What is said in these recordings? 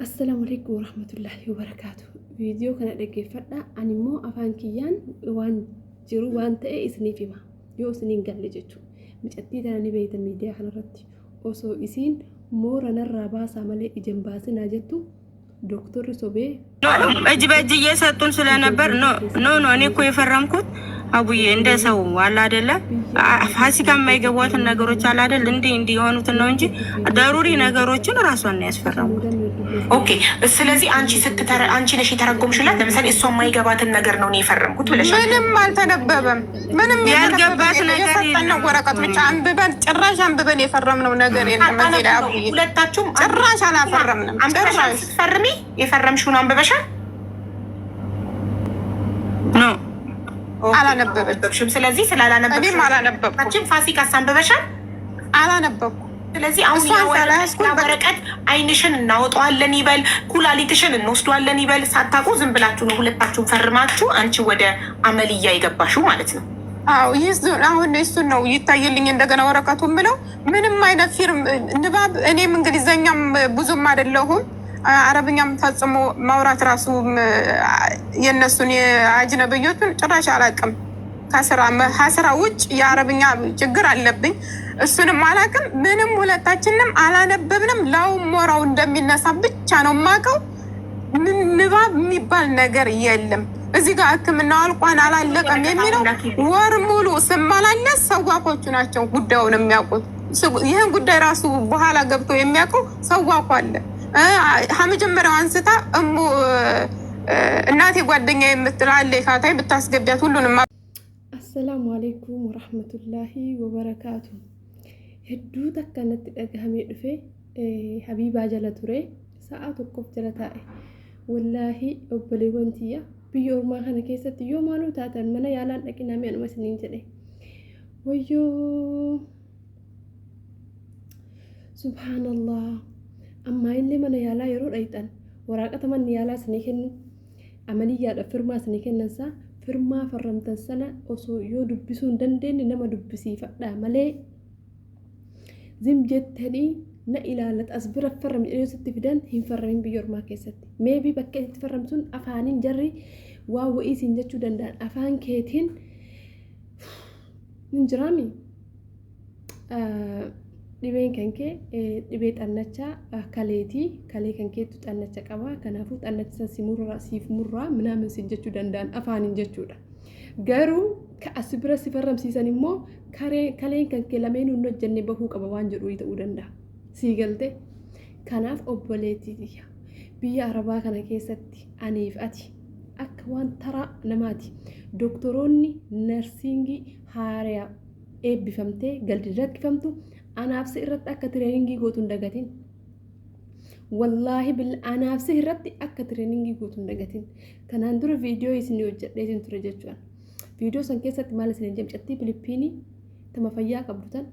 Assalaamu alaikum warahmatullaahi wabarakaatu. Viidiyoo kana dhaggeeffadhaa. Ani immoo afaan kiyyaan waan jiru waan ta'e isiniif hima. Yoo isiniin galle jechuudha. Micattii tana ni beeytan miidiyaa kanarratti. Osoo isiin moora narraa baasaa malee ija hin baasinaa jettu dooktorri sobee እጅ በእጅ እየሰጡን ስለነበር ኖ ኖ ኖ እኔ እኮ የፈረምኩት አቡዬ እንደ ሰው አለ አይደለ ፋሲካ የማይገቧትን ነገሮች አለ አይደል እንዲህ እንዲህ የሆኑትን ነው እንጂ ደሩሪ ነገሮችን ራሷን ነው ያስፈረምኩት። ኦኬ። ስለዚህ አንቺ ስትተረ አንቺ ነሽ የተረጎምሽላት። ለምሳሌ እሷ የማይገባትን ነገር ነው እኔ የፈረምኩት ብለሻል። ምንም አልተነበበም። ምንም ያልገባት ነገር የሰጠነው የለም። ወረቀት ብቻ አንብበን ጭራሽ አንብበን የፈረምነው ነገር የለም። እዚህ ላይ አቡዬ ሁለታችሁም ጭራሽ አላፈረምንም። አንብበሻል። ጭራሽ ስትፈርሚ የፈረምሽውን አንብበሻል? ኖ አላነበበችም። ስለዚህ ስላላነበብሽ እኔም አላነበብኩም። አንቺም ፋሲካስ አንብበሻል? አላነበብኩም። ስለዚህ አሁን እሷን ሳላያዝኩኝ ያ ወረቀት ዓይንሽን እናወጣዋለን ይበል፣ ኩላሊትሽን እንወስደዋለን ይበል፣ ሳታውቁ ዝም ብላችሁ ነው ሁለታችሁን ፈርማችሁ አንቺ ወደ አመልያ የገባሽው ማለት ነው። አዎ ይህ አሁን እሱን ነው ይታይልኝ እንደገና ወረቀቱ የምለው ምንም አይነት ፊርም ንባብ እኔም እንግሊዘኛም ብዙም አይደለሁም አረብኛም ፈጽሞ ማውራት ራሱ የእነሱን የአጅነብዮቱን ጭራሽ አላውቅም። ከስራ ውጭ የአረብኛ ችግር አለብኝ። እሱንም አላውቅም። ምንም ሁለታችንም አላነበብንም። ላው ሞራው እንደሚነሳ ብቻ ነው የማውቀው። ንባብ የሚባል ነገር የለም። እዚህ ጋር ሕክምናው አልቋን አላለቀም የሚለው ወር ሙሉ ስመላለስ ሰዋኮቹ ናቸው ጉዳዩን የሚያውቁት። ይህን ጉዳይ ራሱ በኋላ ገብቶ የሚያውቀው ሰዋኮ አለ። ከመጀመሪያው አንስታ እሙ እናቴ ጓደኛ የምትል አለ ካታይ ብታስገቢያት ሁሉንም Assalaamu alaikum warahmatullaahi wabarakaatu. Hedduu takka natti dhagahamee dhufe Habiibaa jala ture sa'a tokkoof jala taa'e. Wallaahi obboleewwan tiyya biyya ormaa kana keessatti yoo maaluu taatan mana yaalaan dhaqinaa mi'anuma isiniin jedhe. Wayyoo subhaanallah ammaa illee mana yaalaa yeroo dhayxan waraaqata manni yaalaa isinii kennu amaliyyaadha firmaa isinii kennan saa firmaa farramtan sana osoo yoo dubbisuu hin dandeenye nama dubbisiifadhaa malee zim jettanii na ilaallat as bira farram jedhanii sitti fidan hin farramin biyya ormaa keessatti. Meebii bakka itti farramsun afaaniin jarri waa wa'ii siin jechuu danda'an afaan keetiin hin jiraami. Dhibeen kan kee dhibee xannachaa kaleetii kalee kan keettu xannacha qaba kanaafuu xannacha san si murraa siif murraa minaamin siin jechuu danda'an afaaniin jechuudha. Garuu ka as bira si farramsiisan immoo kaleen kan kee lameenuu hin hojjenne bahuu qaba waan jedhu ta'uu danda'a. Sii galte kanaaf obboleettii tiyya biyya arabaa kana keessatti aniif ati akka waan taraa namaati. Doktoroonni narsiingii haariyaa eebbifamtee galdi rakkifamtu anaaf si irratti akka tireeningii gootu hin dagatin. Wallaahi billa anaaf si irratti akka tireeningii gootu hin dagatin. Kanaan dura viidiyoo isin hojjedhee isin ture jechuudha. Viidiyoo san keessatti maal isin jedhe mucattii Filipiinii tama fayyaa qabdu tan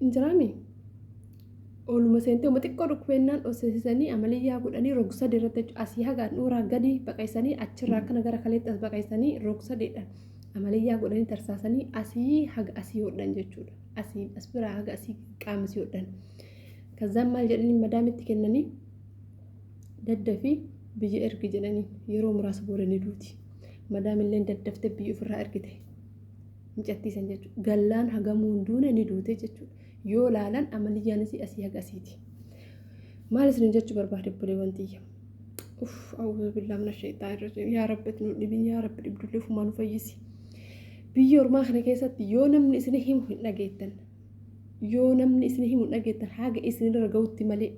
hin jiraami. Ooluma seentee uma xiqqoo dhukkubennaan ol seensisanii amaliyyaa godhanii rog-sadii irratti jechuudha. Asii haga handhuuraa gadi baqaysanii achirraa akkana gara kaleetti as baqaysanii rog-sadeedhaan amaliyyaa godhanii tarsaasanii asii haga asii hodhan jechuudha. Asii as biraa haga asii qaama asii hodhan. Kazaan maal jedhanii madaamitti kennanii daddafii biyya ergi jedhanii yeroo muraasa booda ni duuti. Madaamilleen daddaftee biyya ofirraa ergite. Mucattii san jechuudha. Gallaan hagamuu hin duune ni duute jechuudha. Yoo laalan amaliyyaanis asii haga asiiti. Maal isin jechuu barbaade obboleewwan tiyya? Uff a'uudhu billaahi mina shayxaani rajiim. Yaa Rabbi ati nu dhibin yaa Rabbi dhibdullee ofumaa nu fayyisi. Biyya ormaa kana keessatti yoo namni isin himu hin dhageettan. Yoo namni isin himu hin dhageettan haga isinirra ga'utti malee.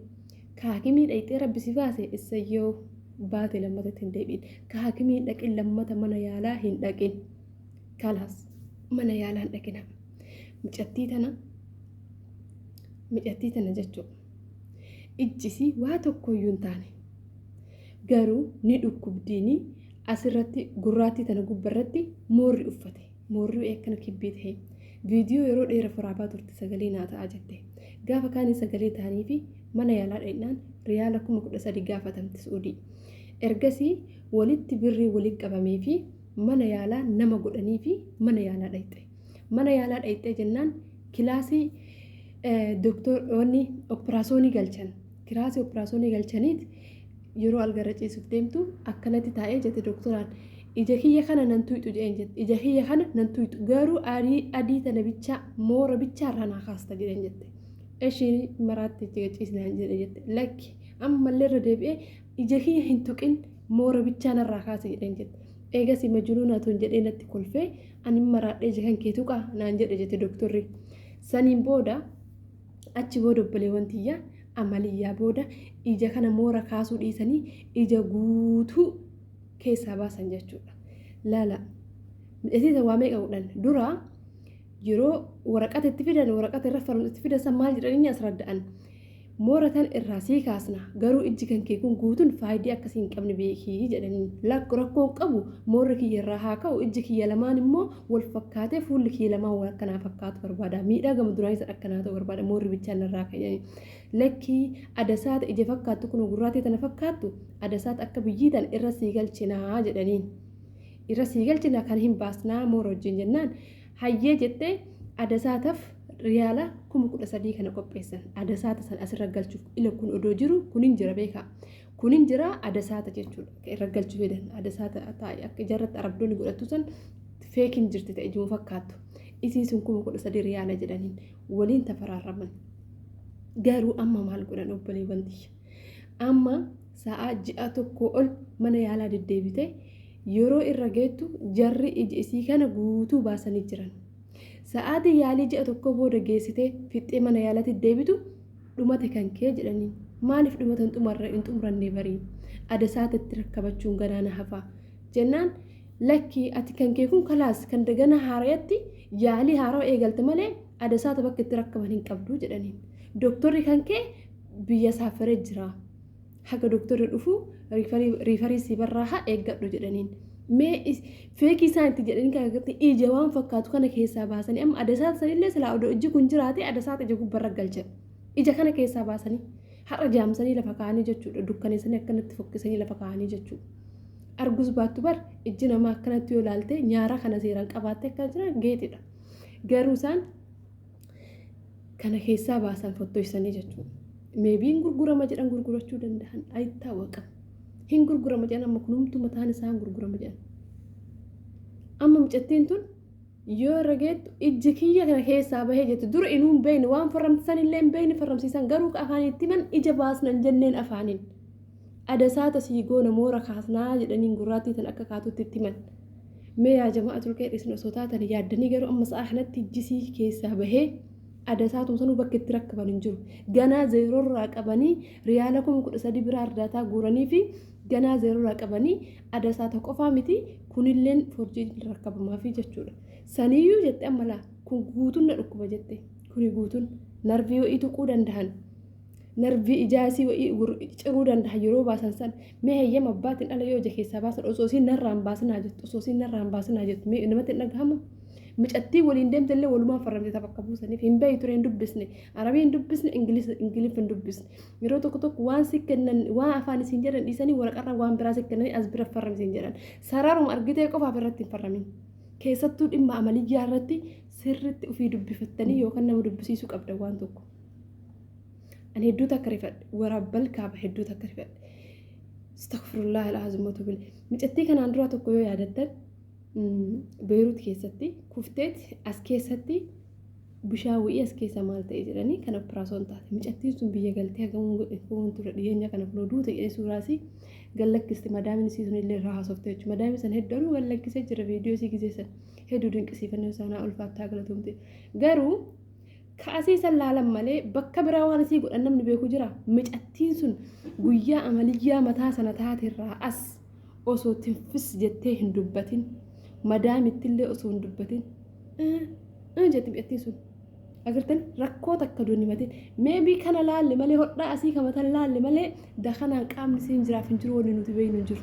Ka hakimii dhayxee Rabbi si baase issayyoo baate lammatatti hin deebi'in. Ka hakimii hin dhaqin lammata mana yaalaa hin dhaqin. Kalaas mana yaalaa hin dhaqina. Mucattii tana mucattii tana jechuudha. Ijjisii waa tokkoyyuu hin taane. Garuu ni dhukkubdiini asirratti gurraattii tana gubbarratti moorri uffate. Moorri akkana kibbii ta'e. Viidiyoo yeroo dheera waraabaa turte sagalee naa ta'a jette. Gaafa kaanii sagalee ta'anii fi mana yaalaa dhaqnaan riyaala 13,000 gaafatamte Su'uudii. Ergasii walitti birrii walitti qabamee fi mana yaalaa nama godhanii fi mana yaalaa dhaqxe. Mana yaalaa dhaqxee jennaan kilaasii Doktor wanni operaasyoonii galchan. Kiraasii operaasyoonii galchaniit yeroo algarra ciisuuf deemtu akkanatti taa'ee jette doktoraan, ija kiyya kana nan tuyxu jedheen jette. Ija kiyya kana nan tuyxu, garuu adii adii tana bichaa, moora bichaa irraa naa kaasta jedheen jette. Ishiin maraatti itti ciisnaan jedhe jette. Lakki, ammallee irra deebi'ee ija kiyya hin tuqin, moora bichaa narraa kaase jedheen jette. Eegas majnuunaa tun jedhee natti kolfee, ani maraadhee ija kan kee tuqaa naan jedhe jette doktorri. Saniin booda, achi booda, obboleewwan tiyya, amaliyyaa booda ija kana moora kaasuu dhiisanii ija guutuu keessaa baasan jechuudha. Laala, midhasiisa waa meeqa godhan? Dura yeroo waraqata itti fidan, waraqata irra faramtu itti fidan san, maal jedhanii as radda'an? Moora tan irraa sii kaasna, garuu ijji kan kee kun guutuun faayidii akkasii hin qabne beekii jedhanii. Rakkoon qabu, moorri kiyya irraa haa ka'u, ijji kiyya lamaan immoo wal fakkaatee, fuulli kiyya lamaan wal akkanaa fakkaatu barbaada, miidhagama duraan isa akkanaa ta'u barbaada, moorri bichaan irraa ka'anii. Lakkii, adasaata ija fakkaattu kun gurraattii tana fakkaattu adasaata akka biyyii tan irra sii galchinaa jedhaniin. Irra sii galchinaa, kan hin baasnaa moora wajjin jennaan, hayyee jettee adasaataaf riyaala 13,000 kana qopheessan. Adasaata san asirra galchuuf ila kun odoo jiru, kunin jira beekaa. Kunin jira, adasaata jechuudha. Irra galchuu fedhan adasaata taa'e akka ijarratti arabdoonni godhattu san feekin jirti ta'e ijuma fakkaattu. Isiin sun 13,000 riyaala jedhaniin waliin tafaraaraman. Garuu amma maal godhan, obboleewwan tiyya? Amma sa'aa ji'a tokko ol mana yaalaa deddeebite, yeroo irra geettu jarri ija isii kana guutuu baasanii jiran. Sa'aatii yaalii ji'a tokko booda geessitee fixxee mana yaalaatti deebitu, dhumate kan kee jedhanii. Maaliif dhumata hin xumuranne barii? Adasaatatti rakkabachuun ganaana hafaa. Jennaan, lakkii, ati kan kee kun kalaas kan dagana haarayatti yaalii haarawaa eegalte malee adasaata bakka itti rakkaban hin qabdu jedhaniin. Doktorri kan kee biyya saafaree jira. Haga doktorri dhufu refer si barraahaa eeggadhu jedhaniin. Mee feekii isaan itti jedhanii kan agartee ija waan fakkaatu kana keessaa baasanii, amma adasaata sanillee silaa odoo ijji kun jiraate adasaata ija gubbarra galchan. Ija kana keessaa baasanii har'a jaamsanii lafa kaa'anii jechuudha. Dukkaneessanii akkanatti fokkisanii lafa kaa'anii jechuudha. Argus baattu bar ijji namaa akkanatti yoo ilaalte nyaara kana seeraan qabaattee akka jiran geexidha. Garuu isaan kana keessaa baasan fottoysanii jechuudha. Maybe gurgurama jedhan, gurgurachuu danda'an ayittaawwaqa. Hin gurgurama jedhan, amma kunumtu mataan isaan gurgurama jedhan. Amma mucattiin tun yoo irra geettu ijji kiyya kana keessaa bahee jettu. Dura inuu hin beekne, waan farramsiisan illee hin beekne. Farramsiisan garuu afaan itti himan, ija baasnan jenneen afaaniin. Adasaata sii goona, moora kaasnaa jedhaniin, gurraattii tan akka kaatutti itti himan. Mee yaa jamaa turkee dhiisne osoo taatan yaaddanii, garuu amma sa'a kanatti ijjisii keessaa bahee adasaatuma sanuu bakka itti rakkaban hin jiru. Ganaa zeeroorraa qabanii riyaala 13,000 biraa ardaataa guuranii fi ganaa zeeroorraa qabanii adasaata qofaa miti, kunilleen forjii rakkabamaafi jechuudha. Saniyyuu jette, amma laa kun guutuun na dhukkuba jette, kuni guutuun narvii wa'ii tuquu danda'an. Narvii ijaasii wa'ii ciruu danda'a yeroo baasan san. Mee heeyyama abbaatiin dhala yoo ija keessaa baasan, osoo isiin narraan baasinaa jettu, osoo isiin narraan baasinaa jettu, mee namatti hin dhagahamu? Mucattii waliin deemte illee walumaan farramte bakka buusaniif hin beeyi ture, hin dubbisne, arabii hin dubbisne, ingiliffa hin dubbisne. Yeroo tokko tokko waan si kennan, waan afaan isin jedhan dhiisanii waraqarra waan biraa si kennanii as bira farramsiin jedhan. Sararuma argitee qofaaf irratti hin farramin. Keessattuu dhimma amaliyyaa irratti sirritti ofii dubbifattanii yookaan nama dubbisiisuu qabda waan tokko. Ani hedduu takka rifadhe, waraabbal kaaba hedduu takka rifadhe. Astaghfirullah al-azim wa atuubu. Mucattii kanaan dura tokko yoo yaadattan, Beeruut keessatti kufteet as keessatti bishaan wa'ii as keessa maal ta'e jedhanii kan operaasyoon taate. Mucattiin sun biyya galtee hagamuun godhe kuun ture, dhiyeenya kana kunoo duute jedhee suuraasii gallakkiste. Madaamin isii sun illee irraa haasofte jechuudha. Madaamiin san hedduun gallakkisee jira viidiyoo isii gisee san, hedduu dinqisiifannoo isaanaa ulfaattaa galatoomte. Garuu kaasii san laalan malee bakka biraa waan isii godhan namni beeku jira. Mucattiin sun guyyaa amaliyyaa mataa sana taaterraa as osoo tinfis jettee hin dubbatin, madaamittillee osoo hin dubbatin jetti mucattiin sun. Agartan, rakkoo takka duun himatin. Maybe kana laalle malee, hodhaa asii kamatan laalle malee, dakanaan qaamni isiin jiraaf hin jiru, wanni nuti beeknu hin jiru.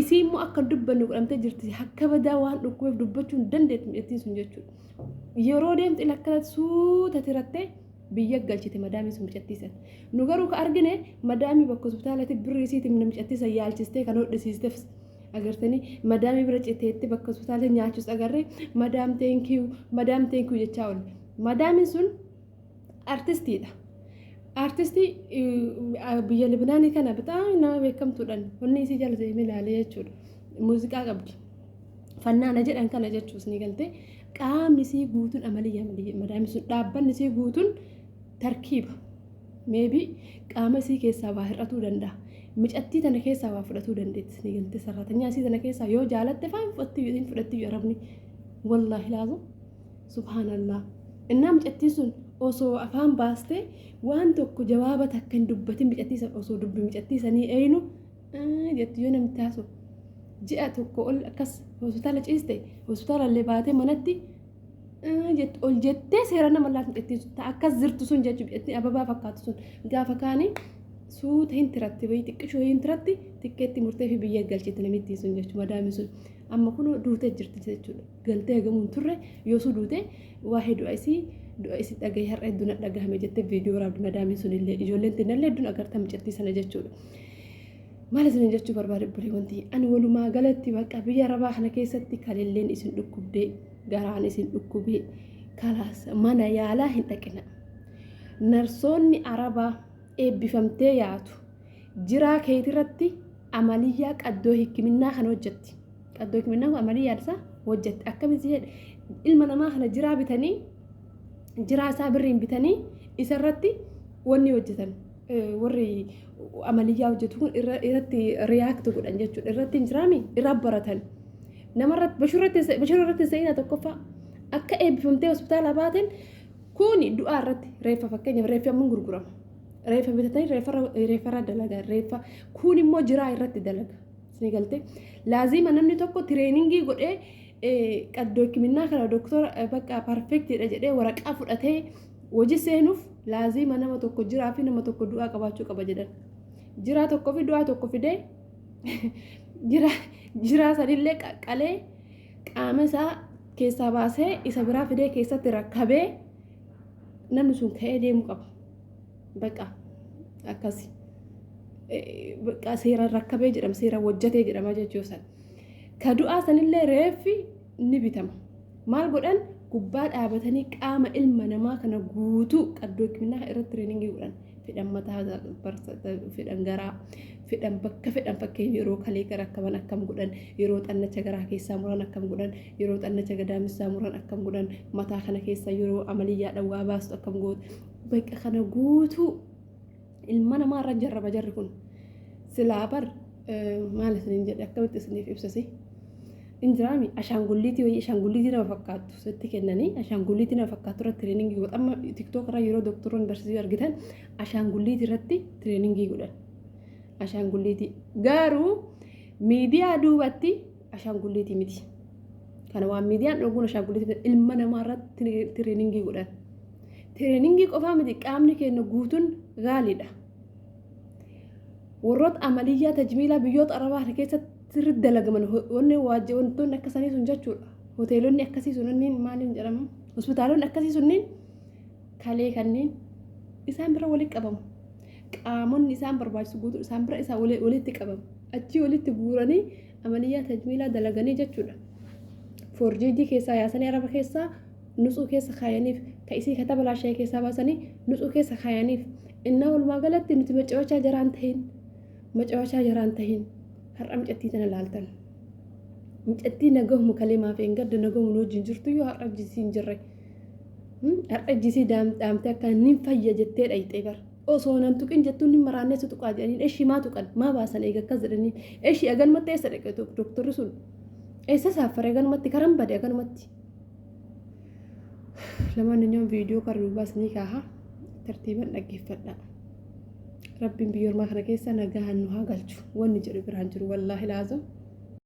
Isii immoo akka dubbannu godhamtee jirti. Akka badaa waan dhukkubeef dubbachuu hin dandeettu mucattiin sun jechuudha. Yeroo deemtu ila akkanatti suuta tirattee biyya galchite madaamii sun mucattii san. Nu garuu ka argine madaamii bakka hospitaalatti birrii isiitiin mucattii san yaalchistee kan hodhisiisteef agartanii, madaamii bira citeetti bakka hospitaalatti nyaachus agarree, "Madam, thank you, madam, thank you" jechaa oolle. Madaamiin sun Artistiidha. Artistii biyya Libnaanii kana bixaa nama beekamtuudhaan wanni isii jala deemee ilaalee jechuudha. Muuziqaa qabdi. Fannaana jedhan kana jechuus ni galte. Qaamni isii guutuun amaliyya amaliyya madaamii sun dhaabbanni isii guutuun tarkiiba. Maybe qaama isii keessaa waa hir'atuu danda'a. Micattii tana keessaa waa fudhatuu dandeetti. Ni galte sarratanyaa isii tana keessaa yoo jaalatte faan fudhatti hin fudhatti arabni. Wallaahi laazu. Subhaanallah. Innaa micattiin sun osoo afaan baastee waan tokko jawaaba takka hin dubbatin micattii san osoo dubbi micattii sanii eeynu jettu yoo namni taasu ji'a tokko ol akkas hospitaala ciiste hospitaala illee baatee manatti jettu ol jettee seera nama laatu micattiin sun akkas jirtu sun jechuudha micattiin ababaa fakkaatu sun gaafa kaanii suuta hin tiratti wayii xiqqishoo hin tiratti xiqqeetti murtee fi biyya galchite namittiin sun jechuudha madaamiin sun amma kunoo duutee jirti jechuudha. Galtee hagamu hin turre yoosuu duute waa'ee du'a isii du'a isii dhagahee har'a hedduu na dhagahame jettee viidiyoo waraabdi madaamiin sun illee ijoolleen tinnallee hedduun agarta mucattii sana jechuudha. Maal isin jechuu barbaade obboleewwan tiyya ani walumaa galatti bakka biyya arabaa kana keessatti kalilleen isin dhukkubdee garaan isin dhukkubee kalaas mana yaalaa hin dhaqina. Narsoonni arabaa eebbifamtee yaatu jiraa keetirratti amaliyyaa qaddoo hikkiminnaa kan hojjetti. Qaddoo hikkiminnaa kun amaliyyaa isaa hojjetti. Akkamitti jedhe ilma namaa kana jiraa bitanii jiraa isaa birriin bitanii isarratti wanni hojjetan warri amaliyyaa hojjetu kun irratti react godhan jechuudha. Irratti hin jiraami irra baratan. Namarratti bashurratti irratti seenaa tokkoffaa akka eebbifamtee hospitaala baateen kuni du'aa irratti reeffa fakkeenyaaf reeffi amma gurgurama. Reeffa bitatanii reeffarra dalaga reeffa kun immoo jiraa irratti dalaga. Isin galtee laazima namni tokko training godhee qaddoo hikiminnaa kana doktora bakka perfectiidha jedhee waraqaa fudhatee hojii seenuuf laazima nama tokko jiraa fi nama tokko du'aa qabaachuu qaba jedhan. Jiraa tokko fi du'aa tokko fidee jiraa sanillee qaqqalee qaama isaa keessaa baasee isa biraa fidee keessatti rakkabee namni sun ka'ee deemuu qaba. Bakka akkasi. Bakka seeraan rakkabee jedhama seeraan hojjetee jedhama jechuudha. Ka du'aa sanillee reeffi ni bitama. Maal godhan gubbaa dhaabatanii qaama ilma namaa kana guutuu qaddoo hikiminnaa irratti training godhan. Fedhan mataa fedhan garaa fedhan bakka fedhan fakkeenya yeroo kalee gara akkaman akkam godhan yeroo xannacha garaa keessaa muran akkam godhan yeroo xannacha gadaamessaa muran akkam godhan mataa kana keessa yeroo amaliyyaadhaan waa baastu akkam gootu bakka kana guutuu ilma namaa irra jarraba jarri kun silaa bar maal isiniin jedhe akkamitti isiniif ibsasi injiraami ashaangulliitii wayii ashaangulliitii nama fakkaattu sitti kennanii ashaangulliitii nama fakkaattu irratti training godhan amma TikTok irra yeroo doktoroonni barsiisuu argitan ashaangulliitii irratti training godhan ashaangulliitii garuu miidiyaa duubatti ashaangulliitii miti kana waan miidiyaan dhoguun ashaangulliitii ilma namaa irratti training godhan training qofaa miti qaamni keenya guutuun gaaliidha. Warroota amaliyyaa tajmiilaa biyyoota arabaa kana keessatti sirriitti dalagaman wanni wantoonni akkasanii sun jechuudha. Hoteelonni akkasii sunniin maaliin jedhamu? Hospitaalonni akkasii sunniin kalee kanneen isaan bira walitti qabamu. Qaamonni isaan barbaachisu guutuu isaan bira isaa walitti qabamu. Achii walitti guuranii amaliyyaa tajmiilaa dalaganii jechuudha. Forjiidii keessaa yaasanii araba keessaa nutsuu keessa kaayaniif ka isii kataba laashee keessaa baasanii nutsuu keessa kaayaniif innaa walumaa galatti nuti macawachaa jaraan tahin macawachaa jaraan tahin har'a micattii tana laaltan. Micattii nagahuma kalee maaf hin gadda nagahuma nu wajjin jirtu yoo har'a jisii hin jirre. Har'a jisii daamtee akka inni fayya jettee dhayxee bara. Osoo nan tuqin jettuun hin maraannee si tuqaa jedhaniin eshii maa tuqan maa baasan eega akkas jedhaniin eshii aganumatti eessa dhaqe doktorri sun eessa saaffare aganumatti karan bade aganumatti. Lamaan ñoom viidiyoo kan duubaas ni kaaha tartiiban dhaggeeffadha. Rabbiin biyya ormaa kana keessa nagaan nu haa galchu wanni jedhu biraan jiru wallaahi laazim.